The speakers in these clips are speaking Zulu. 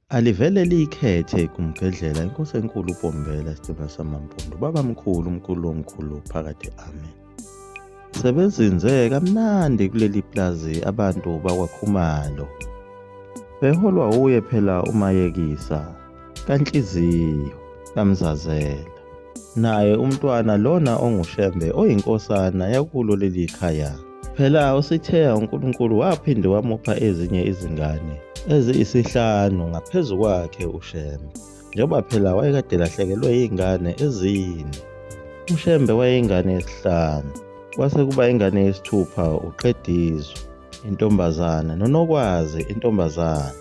Alivele liyikhethe igumgedlela inkosi enkulu uBhombela isicima samampundu babamkhulu umkhulu omkhulu phakade amen. Sebezinze kamnandi kuleli plazi abantu bakwaKhumalo. Beholwa wuye phela uMayekisa kaNhliziyo kaMzazela. Naye umntwana lona onguShembe oyinkosana yakulo leli khaya. Phela uSitheya uNkulunkulu waphinde wamupha ezinye izingane eziyisihlanu ngaphezu kwakhe uShembe. Njengoba phela wayekade elahlekelwe yizingane ezine. UShembe wayeyingane yesihlanu. Kwase kuba ingane yesithupha uQedizwe, intombazane, noNokwazi, intombazane.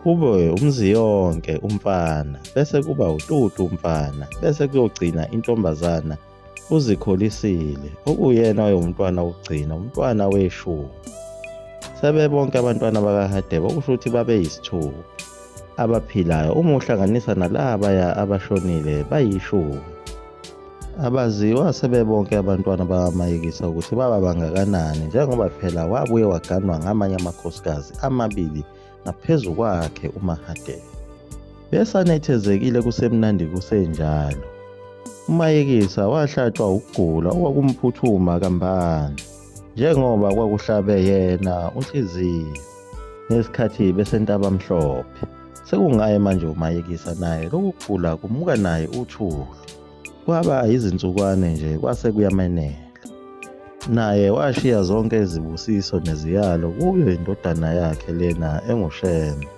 Kube uMziyonke umfana, bese kuba uTutu umfana, bese kuyogcina intombazana Uzikholisile, okuyena wayewumntwana wokugcina, umntwana weshumi. Sebebonke abantwana bakaHadebe okusho ukuthi babeyisithupha abaphilayo uma uhlanganisa nalabaya abashonile bayishumi. Abaziwa sebebonke abantwana bakaMayekisa ukuthi baba bangakanani njengoba phela wabuye waganwa ngamanye amakhosikazi amabili ngaphezu kwakhe uMahadebe. Besanethezekile kusemnandi kusenjalo. UMayekisa wahlatshwa ukugula okwakumphuthuma kambana njengoba kwakuhlabe yena uNhliziyo ngesikhathi beseNtabamhlophe. Sekungaye manje uMayekisa naye lokhu kugula kumuka naye uthuli. Kwaba yizinsukwane nje kwase kuyamenela. Naye washiya zonke izibusiso neziyalo kuyo indodana yakhe lena enguShembe.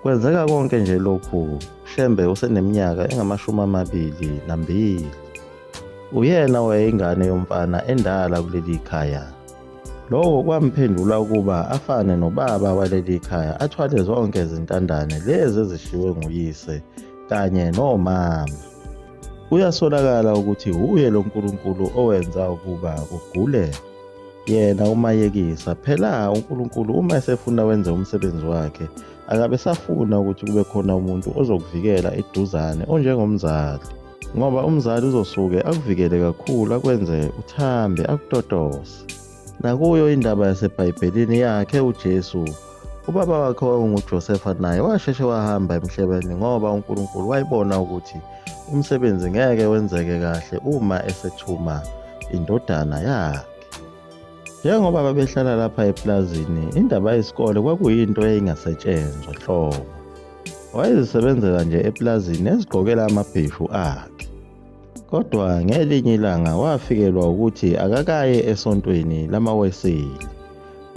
Kwenzeka konke nje lokhu Shembe useneminyaka engama-22. Uyena owayeyingane yomfana endala kuleli khaya. Lokho kwamphendula ukuba afane nobaba waleli khaya athwale zonke izintandane lezi ezishiwe nguyise kanye nomama. Kuyasolakala ukuthi wuye lo Nkulunkulu owenza ukuba kugule yena uMayekisa. Phela uNkulunkulu uma esefuna wenze umsebenzi wakhe akabe esafuna ukuthi kube khona umuntu ozokuvikela eduzane onjengomzali ngoba umzali uzosuke akuvikele kakhulu akwenze uthambe akutotose. Nakuyo indaba yaseBhayibhelini yakhe uJesu, ubaba wakhe wawunguJosefa naye washeshe wahamba emhlabeni ngoba uNkulunkulu wayebona ukuthi umsebenzi ngeke wenzeke kahle uma esethuma indodana yakhe. Njengoba babehlala lapha eplazini, indaba yesikole kwakuyinto eyayingasetshenzwa nhlobo. Wayezisebenzela nje eplazini ezigqokela amabheshu akhe. Kodwa ngelinye ilanga wafikelwa ukuthi akakaye esontweni lamaWeseli.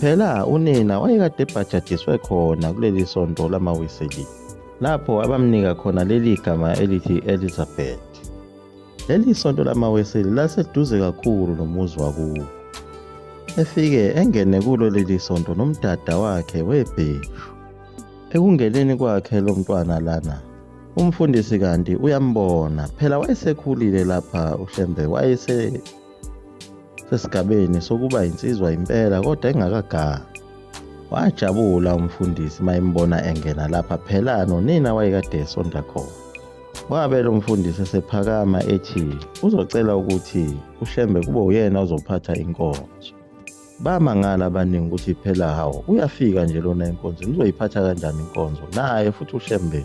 Phela unina wayekade ebhajadiswe khona kuleli sonto lamaWeseli, lapho abamnika khona leli gama elithi Elizabeth. Leli sonto lamaWeseli laseduze kakhulu nomuzi wakubo. Efike engene kulo leli sonto nomdada wakhe webheshu. Ekungeneni kwakhe lo mntwana lana, umfundisi kanti uyambona phela wayesekhulile lapha uShembe wayese sesigabeni sokuba insizwa impela kodwa engakagani. Wajabula umfundisi mayembona engena lapha phela nonina wayekade esonta khona. Wabe lo mfundisi esephakama ethi uzocela ukuthi uShembe kube uyena ozophatha inkonzo. Bamangala abaningi ukuthi phela hawu uyafika nje lona enkonzweni uzoyiphatha kanjani inkonzo naye futhi uShembe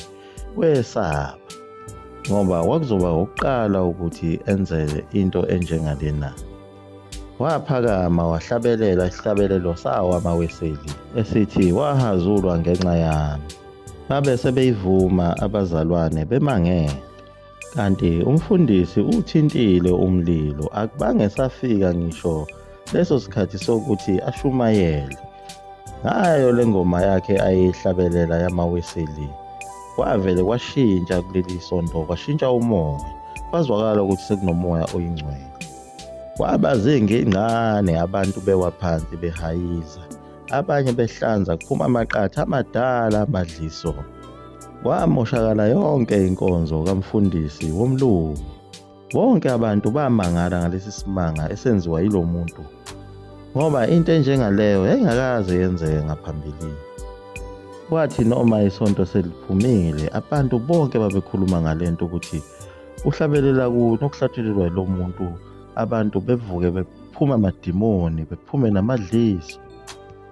wesaba ngoba kwakuzoba okokuqala ukuthi enze into enjengalena. Waphakama wahlabelela isihlabelelo sawo amaWeseli esithi wahazulwa ngenxa yami. Babe sebeyivuma abazalwane bemangele. Kanti umfundisi uwuthintile umlilo akubange safika ngisho leso sikhathi sokuthi ashumayele. Ngayo le ngoma yakhe ayeyihlabelela yamaWeseli kwavele kwashintsha kuleli sonto kwashintsha umoya kwazwakala ukuthi sekunomoya oyingcwele. Kwaba zingingqane abantu bewa phansi behayiza abanye behlanza kuphuma amaqatha amadala amadliso. Kwamoshakala yonke inkonzo kamfundisi womlungu. Bonke abantu bamangala ngalesi simanga esenziwa yilo muntu ngoba into enjengaleyo yayingakaze yenzeke ngaphambilini. Kwathi noma isonto seliphumile abantu bonke babekhuluma ngale nto ukuthi uhlabelela kuni okuhlatshelelwa yilo muntu abantu bevuke bephuma amadimoni bephume namadliso.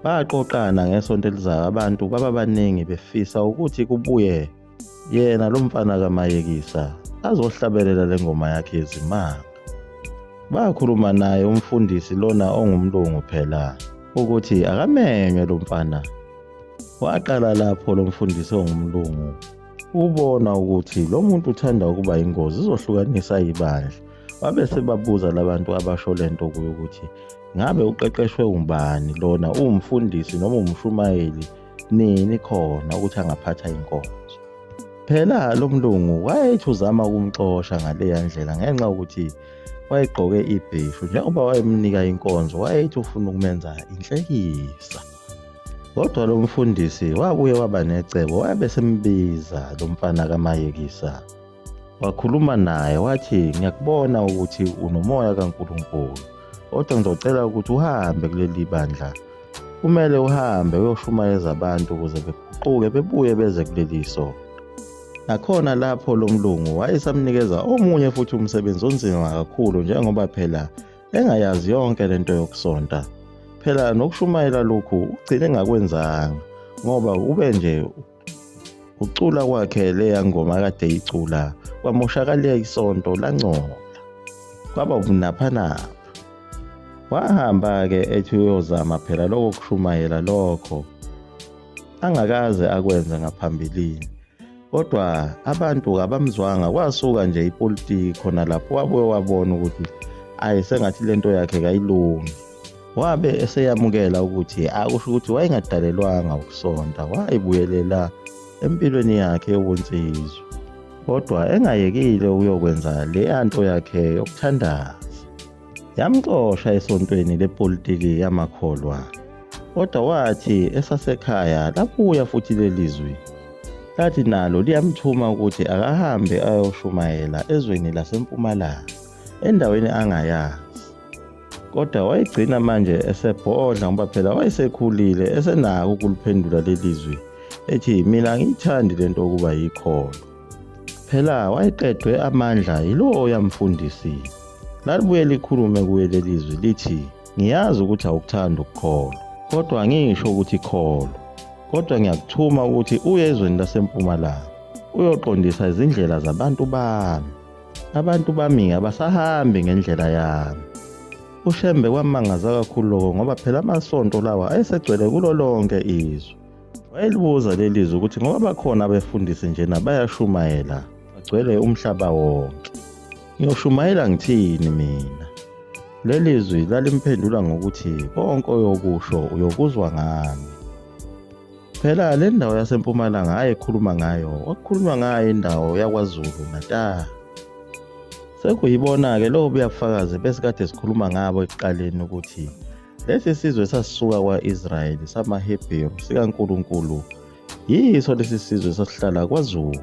Baqoqana ngesonto elizayo abantu baba baningi befisa ukuthi kubuye yena lo mfana kaMayekisa azohlabelela le ngoma yakhe yezimanga. Bakhuluma naye umfundisi lona ongumlungu phela ukuthi akamenywe lo mfana. Waqala lapho lo mfundisi ongumlungu ubona ukuthi lo muntu uthanda ukuba ingozi izohlukanisa ibandla. Wabe sebabuza labantu abasho lento kuye ukuthi ngabe uqeqeshwe ubani lona uwumfundisi noma umshumayeli nini khona ukuthi angaphatha inkonzo. Phela lo mlungu wayethi uzama ukumxosha ngaleya ndlela ngenxa yokuthi wayegqoke ibheshu njengoba wayemnika inkonzo wayethi ufuna ukumenza inhlekisa. Kodwa lo mfundisi wabuye waba necebo wabe sembiza lo mfana kaMayekisa. Wakhuluma naye wathi ngiyakubona ukuthi unomoya kaNkulunkulu kodwa ngizocela ukuthi uhambe kuleli bandla. Kumele uhambe uyoshumayeza abantu ukuze beguquke bebuye beze kuleli sonto. Nakhona lapho lo mlungu wayesamnikeza omunye futhi umsebenzi onzima kakhulu njengoba phela engayazi yonke lento yokusonta. Phela nokushumayela lokhu ugcine engakwenzanga ngoba ube nje ucula kwakhe leya ngoma kade icula kwamoshakalela isonto langcola kwaba ubunaphanapha. Wahamba-ke ethi uyozama phela lokho kushumayela lokho angakaze akwenze ngaphambilini. Kodwa abantu abamzwanga kwasuka nje ipolitiki khona lapho wabuye wabona ukuthi ayi sengathi lento yakhe kayilungi. Wabe eseyamukela ukuthi akusho ukuthi wayengadalelwanga ukusonta, wayibuyelela empilweni yakhe yobunsizwa. Kodwa engayekile ukuyokwenza leya nto yakhe yokuthandaza. Yamxosha esontweni lepolitiki yamakholwa. Kodwa wathi esasekhaya labuya futhi lelizwi. Lathi nalo liyamthuma ukuthi akahambe ayoshumayela ezweni lasempumalanga, endaweni angayazi. Kodwa wayegcina manje esebhodla ngoba phela wayesekhulile esenako ukuliphendula leli zwi ethi mina angiyithandi lento okuba yikholo. Phela wayeqedwe amandla yilowo oyamfundisile. Lalibuye likhulume kuye leli zwi lithi ngiyazi ukuthi awukuthandi ukukholwa kodwa angisho ukuthi kholwa kodwa ngiyakuthuma ukuthi uye ezweni lasempumalanga uyoqondisa izindlela zabantu bami. Abantu bami abasahambi ngendlela yami. UShembe kwamangaza kakhulu lokho ngoba phela amasonto lawa ayesegcwele kulo lonke izwe. Wayelibuza leli zwi ukuthi ngoba bakhona abefundisi njena bayashumayela bagcwele umhlaba wonke. Ngiyoshumayela ngithini mina? Leli zwi lalimphendula ngokuthi konke oyokusho uyokuzwa ngami. Phela le ndawo yasempumalanga ayekhuluma ngayo wakukhulunywa ngayo indawo yakwaZulu Natal. Sekuyibona-ke lobo buyafakazi besikade sikhuluma ngabo ekuqaleni ukuthi lesi sizwe sasisuka kwa-Israyeli samaHebheru sikaNkulunkulu yiso lesi sizwe sasihlala kwaZulu.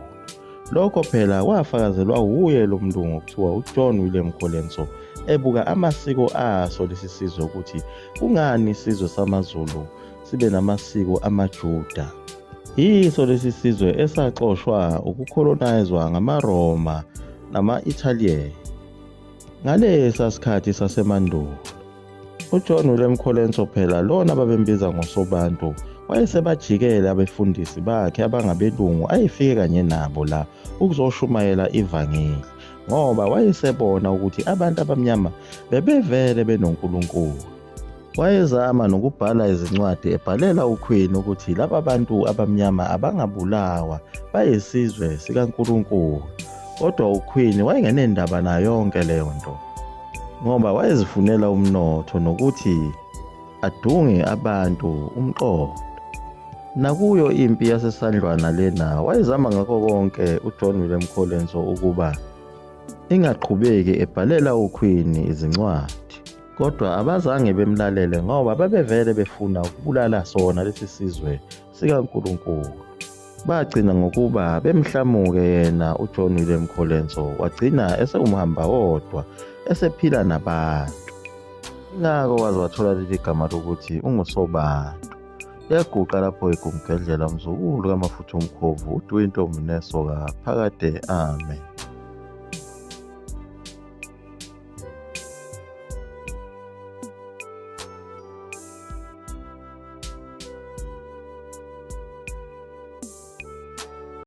Lokho phela kwafakazelwa wuye lo mlungu okuthiwa uJohn William Colenso ebuka amasiko aso lesi sizwe ukuthi kungani isizwe samaZulu sibe namasiko amaJuda. Yiso lesi sizwe esaxoshwa ukukholonayizwa ngamaRoma nama-Italian ngalesa sikhathi sasemandulo. UJohn William Colenso phela lona babembiza ngoSobantu wayesebajikele abefundisi bakhe abangabelungu ayefike kanye nabo la ukuzoshumayela ivangeli ngoba wayesebona ukuthi abantu abamnyama bebevele benoNkulunkulu. Wayezama nokubhala izincwadi ebhalela uQueen ukuthi laba bantu abamnyama abangabulawa bayisizwe sikaNkulunkulu. Kodwa uQueen wayengenendaba nayo yonke leyo nto ngoba wayezifunela umnotho nokuthi adunge abantu umqondo. Nakuyo impi yaseSandlwana lena wayezama ngakho konke uJohn William Colenso ukuba ingaqhubeki ebhalela uQueen izincwadi. Kodwa abazange bemlalele ngoba babevele befuna ukubulala sona lesi sizwe sikaNkulunkulu. Bagcina ngokuba bemhlamuke yena uJohn William Colenso wagcina esewumhamba wodwa esephila nabantu. Ingakho waze wathola leli gama lokuthi unguSobantu. Yaguqa lapho igumgedlela mzukulu kaMafutha Umkhovu uDwinto Mnesoka phakade amen.